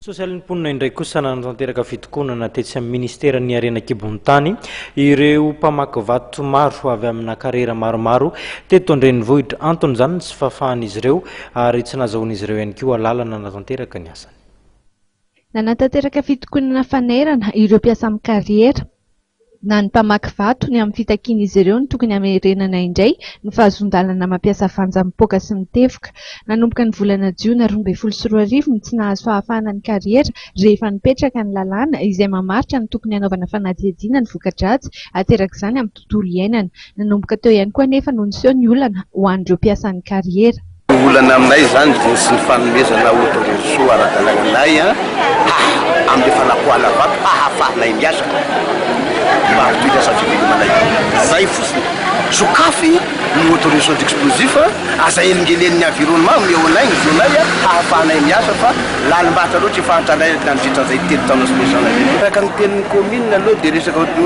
Sosialin'ny mponina indray kosa nanatanteraka fitokonana tetsy amin'ny ministeran'ny harena an-kibon'ny tany ireo mpamaky vato maro avy amina kariera maromaro teto an-drenivohitra. Anton'izany ny tsy fahafahan'izy ireo ary tsy nahazahoan'izy ireo ihany koa alalana hanatanteraka ny asany. Nanatanteraka fitokonana fanairana ireo mpiasa amin'ny kariera na ny mpamaky vato ny amin'ny fitakian'izy ireo ny tokony hamerenana indray ny fahazoan-dalana mampiasa vanja mipoaka sy mitefoka. Nanomboka ny volana jiona 2012 no tsy nahazo fahafahana ny kariera rehefa nipetraka ny lalàna izay mamaritra ny tokony hanaovana fanadihadiana ny voka-dratsy aterak'izany amin'ny tontolo iainana. Nanomboka teo ihany koa anefa no niseho ny olana ho an'ireo mpiasan'ny kariera. Ny olana aminay izany dia tsy ny fanomezana autorisation ara-dalàna anay amin'ilay fanapoahana vato hahafahanay miasa mba hampitohy ny asa fivelomanay. Izay fotsiny. Sokafy ny autorisation d'explosif, aza elingelen'ny environnement, omeo anay ny zonay hahafahanay miasa fa lalim-bata loatra io fahantranay nandritra an'izay 3 taona sy mezana izay. Araka ny tenin'ny commune aloha dia resaka ohatran'ny hoe.